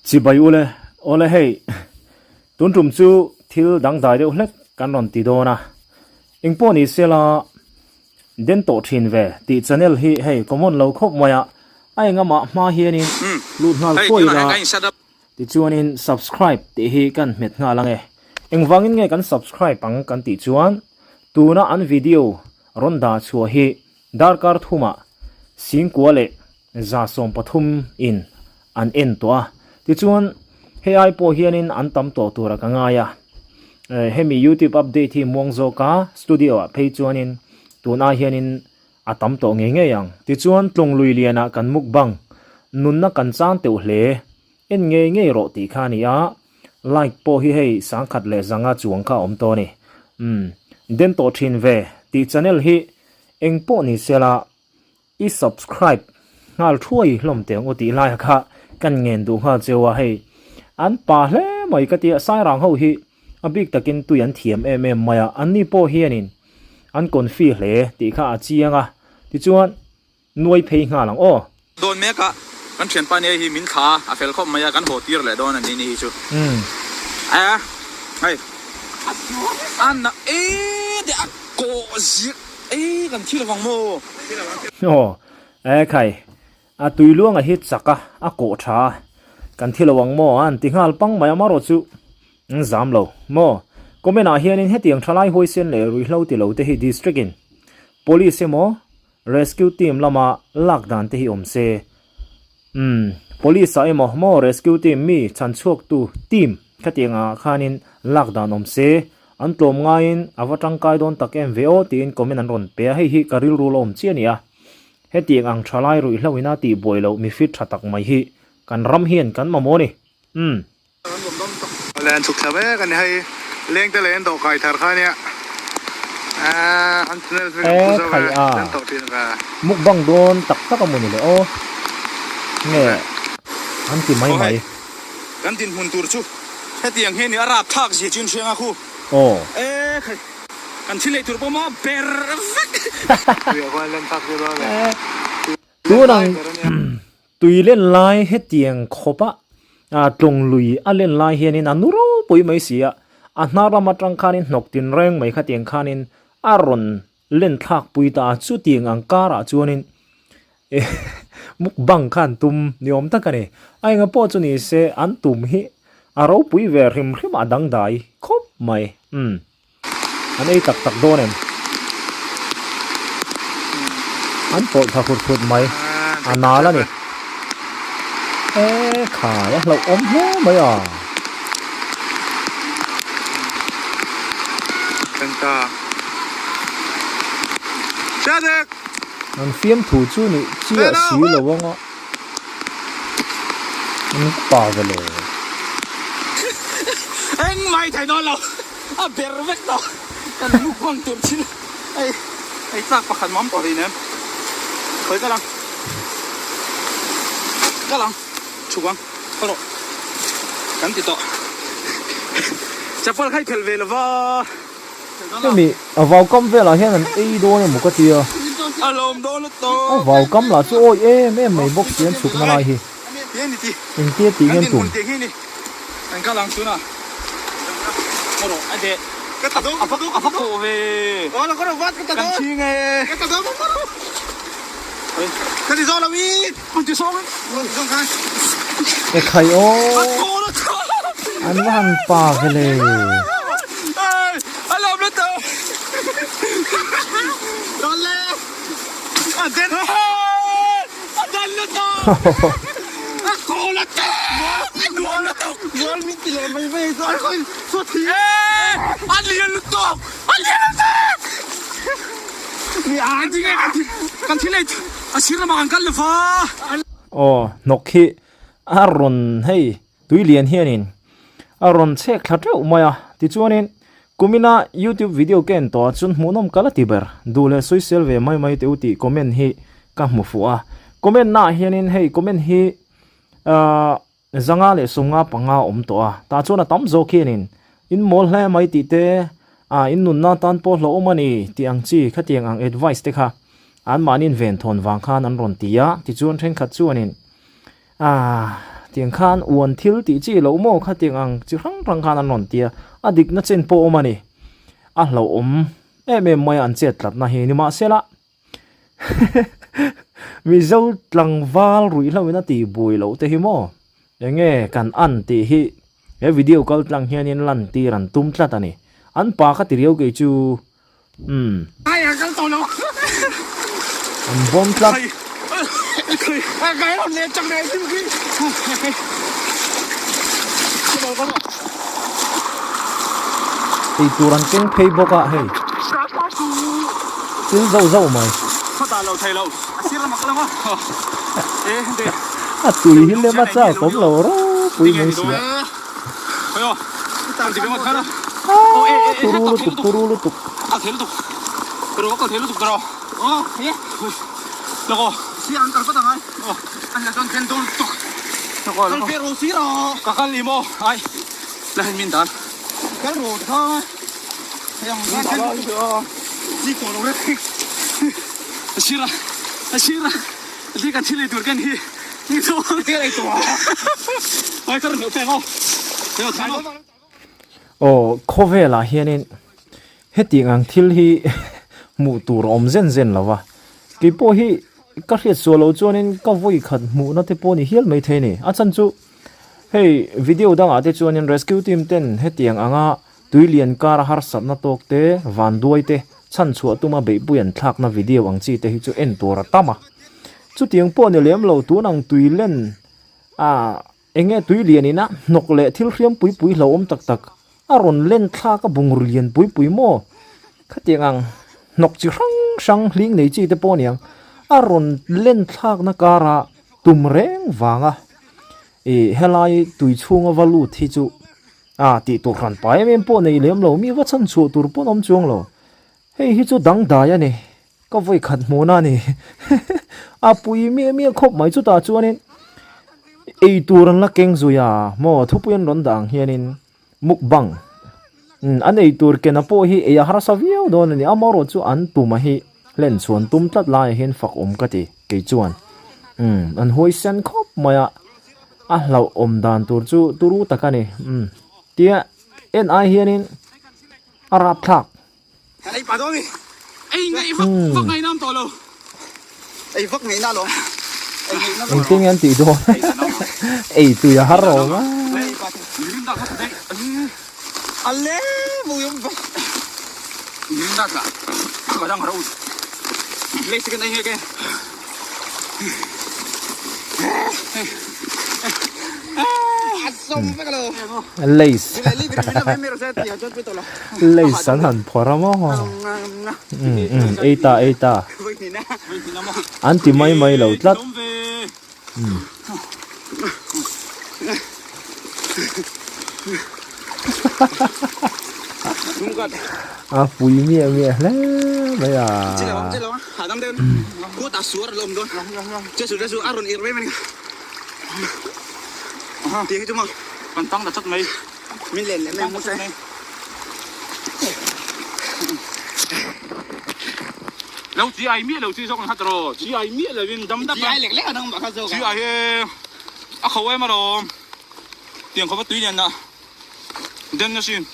Chibai ule, awle hei, tun tum chu thil dangdai deuh hlek kan rawn ti dawn a, engpawh ni sela den tawh thin ve tih channel hi hei common lo khawp mai a, a engamah hma hianin lut nghal khuai ila tichuanin subscribe tih hi kan hmet nghal ang e. Engvangin nge kan subscribe ang kan tih chuan tuna an video rawn dah chhuah hi Darkar thumah Singkua leh 130 in an en tawh a, tichuan hei ai pawh hianin an tam tawh tura ka ngai a. Hemi YouTube update hi muang zawka studio ah phei chuanin tun ai hianin a tam tawh ngei ngei ang. Tichuan Tlunglui lianah kan mukbang nunna kan chang teuh hle, en ngei ngei rawh tih kha a ni a, like pawh hi hei 1100 chuang kha a awm tawh a ni. Umm den tawh thin ve tih channel hi Eng pawh ni sela i subscribe nghal thuai hlawm teh ang u tih lai kha kan ngen duh nghal cheu a hei an pa hle mai ka tia Sairang ho hi a bik takin tui an thiam em em mai a an ni pawh hianin an confi hle tih kha a chiang a tichuan nuai phei nghal ang aw. Dawn mek a kan thianpa nia hi min thla a fel khawp mai a kan haw tir leh dawn a ni ni hi chu a hei a na e te a kawh zir e kan thi lovang maw. Aw e khai a tui luanga hi chak a a kawh tha a kan thi lo ang maw a an ti nghal pang mai a marawh chu an zam lo maw comment ah hianin hetiang thalai huaisen leh ruihhlo ti lo te hi district in police emaw Rescue team lama lak dan te hi awm se. Umm, police ah emaw maw rescue team mi chhan chhuak tu team khatiang ah khanin lak dan awm se, an tlawm ngaiin a va tangkai dawn tak em ve aw tiin comment an rawn pe a, hei hi ka rilru la awm chiah a ni a. Hetiang ang thalai ruihhlo ina tih buai loh mi fit tha tak mai hi kan ram hian kan mamawh a ni. Umm. Len chhuk thla mek a ni hei leng te leh an dawh kai thar kha ania an channel chu kan E phu zo khai e a an tawh thin ve. Mukbang dawn tak tak a maw ni le aw nge an ti mai Aw hei mai. kan dinhmun tur chu hetiang hian a rapthlak zia chu in hriang a khu. Aw. E khai kan thil ei tur pawh maw ber vek. Tuiah khuan len thlak zir dawn e. Tun ang Tui len lai hetiang khawpa tlawng lui a len lai hianin a nu ropui mai si a, a hnar lam atang khanin hnawk tin reng mai khatiang khanin a rawn len thlak pui ta a, chutiang ang karah chuanin mukbang khan tum ni awm tak a ni. A enga pawh chu ni se an tum hi a ropui ve hrim hrim a dangdai khawp mai. Umm. An ei tak tak dawn em? An pawlh tha khut khut mai. A nal a ni. E khai a hlauh awm hle mai a. An fiamthu chu nih chiah si lo ang a. An va pa ve le. Engmah i thei dawn lo. A ber vek tawh kan mukbang tur chin hei hei tlak pakhat mam tawh hleinem khawi kal ang kal ang chhuk ang kal rawh kan ti tawh chapal kha i phelh ve lova Hemi a vau kam velah hian an ei dawn emaw ka tia a lawm dawn lutuk a vau kam lah chu awi em em mai bawk si an chhukna lai hi engtia tih nge an tum. An kal ang tuna. Kan chhing e. E khai aw. An va han pa ve le. Aw hnawk hi a rawn hei tui lian hianin a rawn chhek thla teuh mai a tichuanin kumina youtube video ka en tawh ah chuan hmuhnawm ka la ti ber duh leh sawisel ve mai mai teh u tih comment hi ka hmu fuh a comment naah hianin hei comment hi ahh Zanga leh sawmnga panga a awm tawh a, tah chuan a tam zawk hianin in mawl hle mai tih te, ah in nunna tan pawh hlauhawm a ni tih ang chi khatiang ang advice te kha anmahniin ven thawn vang khan an rawn ti a, tichuan thenkhat chuanin ah. Tiang khan uan thil tih chi loh maw kha tiang ang chi hrang hrang khan an rawn ti a, a dikna chen pawh awm a ni. A hlauhawm em em mai a an chet tlatna hi nimahsela Mizo tlangval ruihhlo in a tih bui loh te hi maw enge kan an tih hi he video kal tlang hianin lan tir an tum tlat a ni. An pa kha ti riau kei chu umm. An bawm tlat. Eitur an keng phei bawk a hei thil zauh zauh mai a tui hi lem a chak awm lo ropui mai si a turu lutuk turu lutuk. Aw khawvelah hianin hetiang ang thil hi hmuh tur a awm zen zen lo va, keipawh hi ka hriat sual loh chuanin ka vawi khat hmuhna te pawh a ni hial maithei a ni. A chhan chu hei video dangah te chuanin rescue team ten hetiang anga tui lian kara harsatna tawk te, vanduai te chhanchhuah tuma beihpui an thlakna video ang chi te hi chu en tur a tam a. Chutiang pawh ni lem lo tun ang tui len ah Enge tui lian ina hnawk leh thil hriam pui pui hlauhawm tak tak a rawn len thlak a bungraw lian pui pui maw? Khatiang ang hnawk chi hrang hrang hling nei chi te pawh aniang a rawn len thlakna kara tum reng vanga ih helai tui chhunga va lut hi chu a tih tur hran pa em em pawh nei lem lo mi va chhan chhuah tur pawn awm chuang lo. Hei hi chu dangdai a ni. Ka vawi khat hmuhna a ni. A pui miah miah khawp mai chutah chuanin ei tur an la keng zui a maw thupui an rawn dah ang hianin mukbang an ei tur kena pawh hi ei a harsa viau dawn a ni amaherawh chu an tuma hi hlen chhuan tum tlat laiah hian fak awm ka ti kei chuan an huaisen khawp mai a a hlauhawm dan tur chu turu tak a ni tia en ai hianin a rapthlak. Ei pa dawn ni. Ei ngaih vak vak ngaih nam tawh lo. Ei vak ngaih na lawm. Ei ngaih na Engtin nge an tih dawn? Ei tui a har awm a. Ale muyum va. Mirinda tla. Ka dang ro. Lei second ei nge ke. Lace Lace an han phawrh a maw ei ta ei ta an ti mai mai lo tlat a pui miah miah hle mai a. Lo chi ai miah lo chi zawk ang kha tawh chi ai miah lo in dam dap a chi ai hi a kho em alawm tiang khawpa tui lian ah den na sin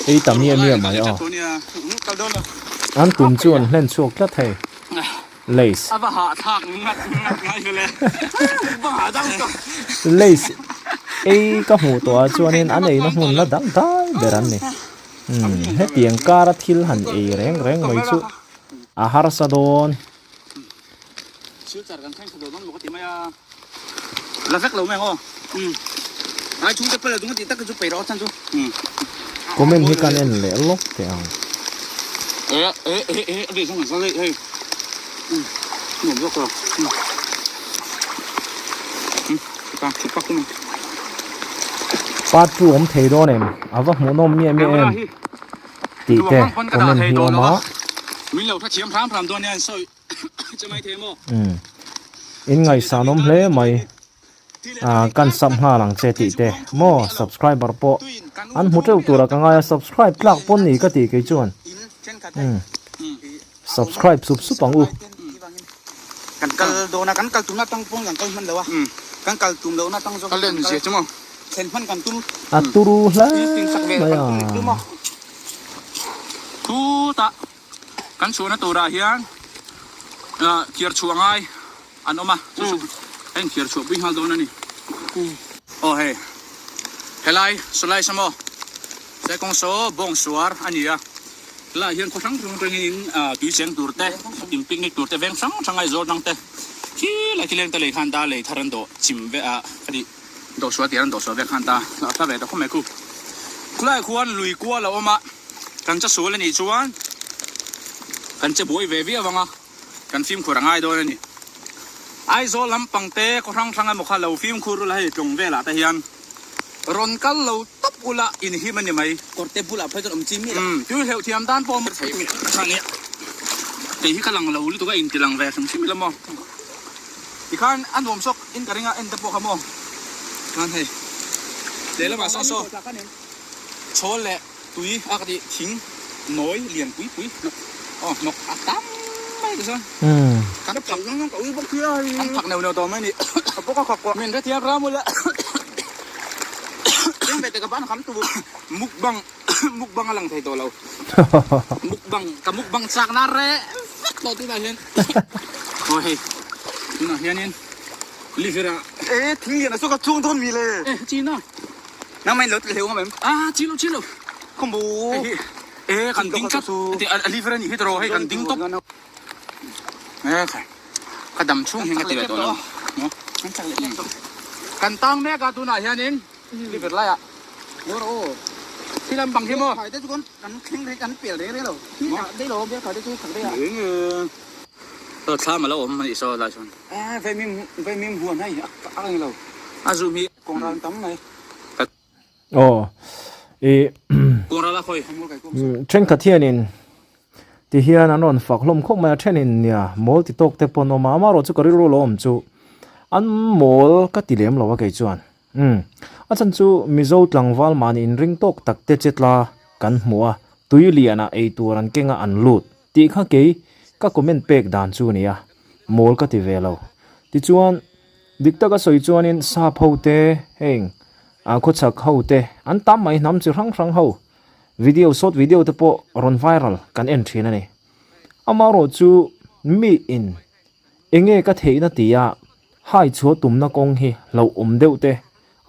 Ei ta miah miah mai aw. An tum chu an hlen chhuak tlat hei. Lace. Lace ei ka hmuh tawh ah chuanin an eina hmun la dang dai ber an ni. Umm hetiang kara thil han ei reng reng mai chu a harsa dawn. Comment hi kan en leh lawk teh ang. Part 2 awm thei dawn em? A va hmuhnawm miah miah em? Tih te comment hi awm a. Umm in ngaihsan awm hle mai. Ah kan sub nghal ang che tih te maw subscriber pawh an hmu teuh tura ka ngai a subscribe tlak pawn ni ka tih kei chuan umm subscribe sup sup ang u. Kan kal dawn a kan kal tumna atang pawn kan kal hman lo a kan kal tum lohna atang zawk kan kal thlen hman kan tum A turu hle mai a. Khutah kan chhuahna turah hian thiar chhuah ngai an awm a, chu chu a inthiar chhuah pui nghal dawn a ni. Aw hei, helai sawlai saw maw, he kawng saw bawng suar a ni a, helaiah hian khaw hrang hrang atangin tui cheng tur te, in picnic tur te, veng hrang hrang Aizawl atang te khi lai khi leng te lei khan ta lei thar an dawh chim vek a, ka ti dawh sual tih an dawh sual vek khan ta a hla ve ta khawp mai khu. Khulaiah khuan lui kual a awm a, kan che sual a nih chuan kan che buai ve viau ang a. Kan fimkhur a ngai dawn a ni. Aizawl lampang te khaw hrang hrang emaw kha lo fimkhur ula hei tlawng velah te hian rawn kal lo tawp ula inhim a ni mai. Kawrte bulah phei chuan awm chi miah lo. Umm tui hleuh thiam tan pawh thei mi kha nia. Kei hi ka lang lo lutuk a inti lang ve hrim hrim ila maw. Tikhan a nuam sawk in ka ring a en te pawh kha maw. Khan hei lehlamah sawn saw chhawl leh. Tui a ka tih thing nawi lian pui pui hnawk aw hnawk a tam mai ti chuan kan phak kan phak neuh neuh tawh mai ni min hrethiam ram ula mukbang mukbang a lang thei tawh lo mukbang ka mukbang chak na reh vek tawh tunah hian aw hei tunah hianin liver ah e thing lian a saw ka chuang dawn mi le e china. Nangmah in lo tleh hleuh ngam em? Ah, chi lo, chi lo. Khawmbu. Hei hi, e kan ding tlat. Heti a liver a nih hi tawh hei kan ding tawp. E khai, ka dam chhung hian ka ti leh tawh lo. Kan tang mek a tunah hianin liver laiah. Khi lam bang hi maw? Kan thleng reng kan pel reng reng lo. Khi dei lo biak khai te chu thak dei a. Thlam a lo awm a nih saw lai chuan. E vaimim vaimim huan hei a ang lo. A zum hi. Kawngral tam mai. Aw i Kawngral a khawi. Thenkhat hianin ti hian an rawn fak hlawm khawp mai a thenin nia mawl ti tawk te pawh an awm a amaherawh chu ka rilru lo awm chu an mawl ka ti lem lo a kei chuan umm a chhan chu Mizo tlangval mahni inring tawk tak te che tla kan hmu a tui lianah eitur an keng a an lut tih kha kei ka comment pek dan chu a ni a mawl ka ti ve lo tichuan. Dik taka sawi chuanin sap ho te heng ah khawchhak ho te an tam mai hnam chi hrang hrang ho video short video te pawh rawn viral kan en thin a ni. Amaherawh chu mi in enge ka theihna tia hai chhuah tumna kawng hi hlauhawm deuh te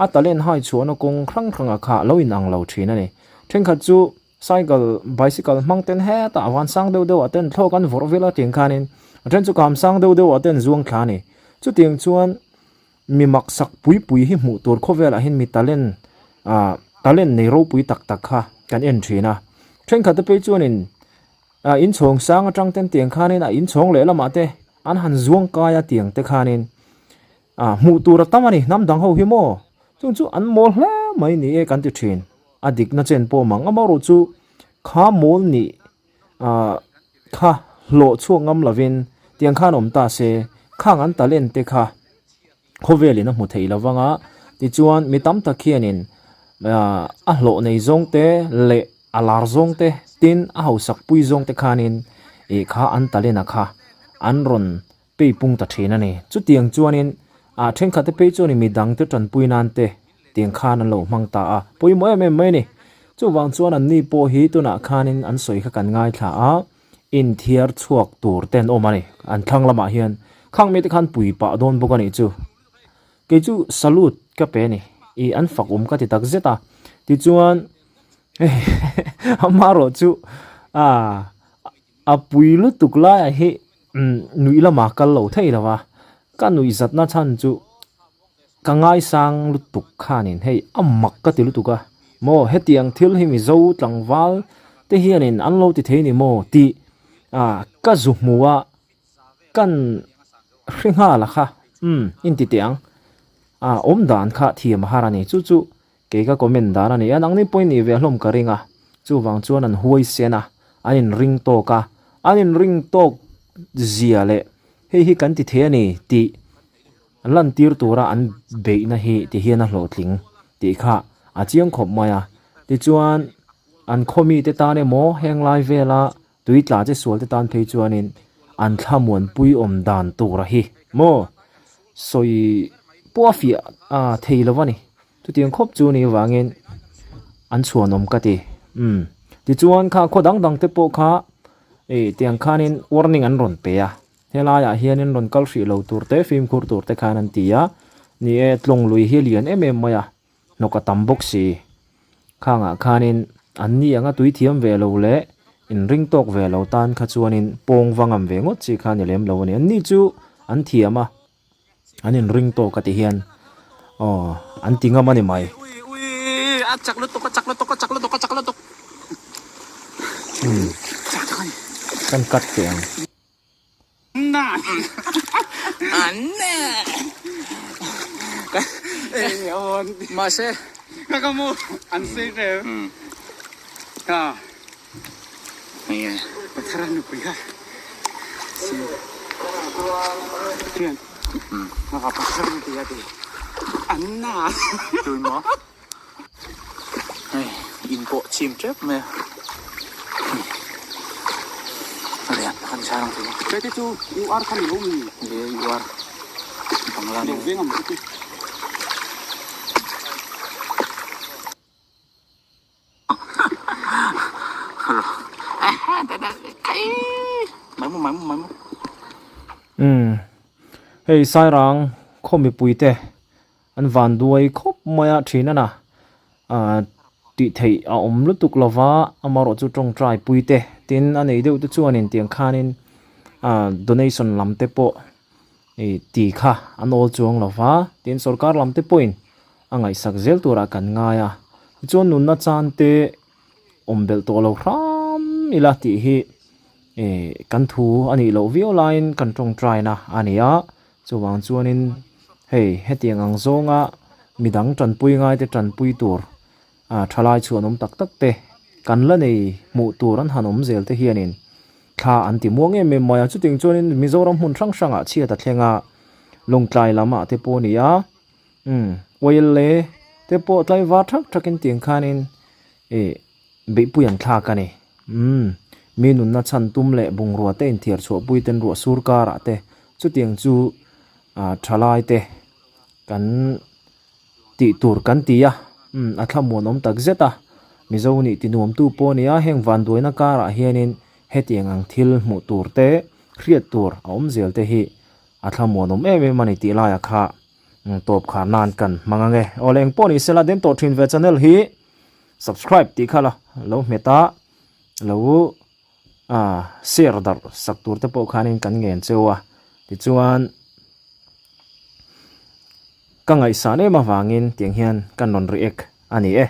a talent hai chhuahna kawng hrang hranga kha lo inang lo thin a ni. Thenkhat chu Cycle, bicycle hmang ten hetah van sang deuh deuh ah ten thlawk an vawrh vel a tiang khanin a then chu kam sang deuh deuh ah ten zuang thla a ni. Chutiang chuan mi mak sak pui pui hi hmuh tur khawvelah hian mi talent ah talent nei ropui tak tak kha kan en thin a. Thenkhat te phei chuanin ah inchhawng sang atang ten tiang khanin a inchhawng leh lamah te an han zuang kai a tiang te khanin ah hmuh tur a tam a ni. Hnam dang ho hi maw chung chu an mawl hle mai ni e kan ti thin. A dikna chen pawh mang amaherawh chu kha mawl nih ah kha hlawh chhuak ngam lovin tiang khan awm ta se khang an talent te kha khawvelin a hmu theih lo vang a tichuan mi tam tak hianin ah a hlawh nei zawng te leh a lar zawng te tin a hausak pui zawng te khanin ih kha an talent a kha an rawn pei pung ta thin a ni. Chutiang chuanin ah thenkhat te phei chuanin midang te tanpui nan te tiang khan an lo hmang ta a, pawimawh em em mai a ni. Chuvang chuan an ni pawh hi tunah khanin an sawi kha kan ngaithla a, inthiar chhuak tur te an awm a ni. An thlang lamah hian khang mite khan pui pah dawn bawk a nih chu. Kei chu salute ka pe a ni. Ih an fak awm ka ti tak zet a. Tichuan amaherawh chu ah A pui lutuk laiah hi nuih lamah kal lo thei lo va, ka nuih zatna chhan chu ka ngaisang lutuk khanin hei a mak ka ti lutuk a, maw hetiang thil hi Mizo tlangval te hianin an lo ti thei ni maw tih ka zu hmu a, kan hre nghal a kha umm inti teh ang, a awm dan kha thiam a har a ni chu chu. Kei ka comment dan a ni a, nangni pawhin nih ve hlawm ka ring a, chuvang chuan an huai sen a, an inring tawk a, an inring tawk zia leh hei hi kan ti thei a ni tih Lantir tura an beihna hi ti hian a hlawhtling tih kha a chiang khawp mai a. Tichuan, an khaw mite tan emaw heng lai vela tui tla che sual te tan phei chuanin an thlamuanpui awm dan tura hi maw sawi pawh a fiah a thei lo a ni. Chutiang khawp chu ni vangin an chhuanawm ka ti. Umm. Tichuan kha khaw dang dang te pawh kha ih tiang khanin warning an rawn pe a. Helaiah hianin rawn kal hrih lo tur te, fimkhur tur te khan an ti a, ni e, tlawng lui hi a lian em em mai a, hnawk a tam bawk si. Khangah khanin an ni anga tui thiam ve lo leh inring tawk ve lo tan kha chuanin pawng va ngam ve ngawt chi kha a ni lem lo a ni. An ni chu an thiam a, an inring tawk a ti hian aw an ti ngam a ni mai. Umm kan cut teh ang. Hei in pawh chim tep mai a lian tak a ni sarang chu Hei te chu UR kha ni lo mi? Ni e UR Bangla ni. Veng ang chu. Umm hei Sairang khaw mipui te an van duai khawp mai a thin a na ah tih theih a awm lutuk lova amaherawh chu tawngtai pui te tin a nei deuh te chuanin tiang khanin ah donation lam te pawh ih ti kha an awl chuang lova tin sorkar lam te pawhin a ngaihsak zel turah kan ngai a tichuan nunna chan te awm belh tawh lo hram ila tih hi ih kan thu a nih loh viau laiin kan tawngtai na a ni a chuvang chuanin hei hetiang ang zawnga midang tanpui ngai te tanpui tur ah thalai chhuan awm tak tak te kan la nei hmuh tur an han awm zel te hianin thla an ti muang em em mai a chutiang chuanin Mizoram hmun hrang hrangah chhiat a thleng a Lawngtlai lamah te pawh a ni a. Umm oil leh te pawh tlaivar thak thak in tiang khanin ih beihpui an thlak a ni. Umm mi nunna chhan tum leh bungrua te inthiar chhuah pui ten ruah sur karah te chutiang chu ah thalai te kan tih tur kan ti a umm a thlamuan awm tak zet a Mizo nih ti nuam tu pawh a ni a heng vanduaina karah hianin hetiang ang thil hmuh tur te hriat tur a awm zel te hi a thlamuan awm em em a ni tih laiah kha. Tawp khar nan kan hmang ang e. Awle eng pawh ni sela den tawh thin ve channel hi subscribe tih kha la lo hmet a lo share darh sak tur te pawh khanin kan ngen cheu a tichuan ka ngaihsan em avangin tiang hian kan rawn react a ni e.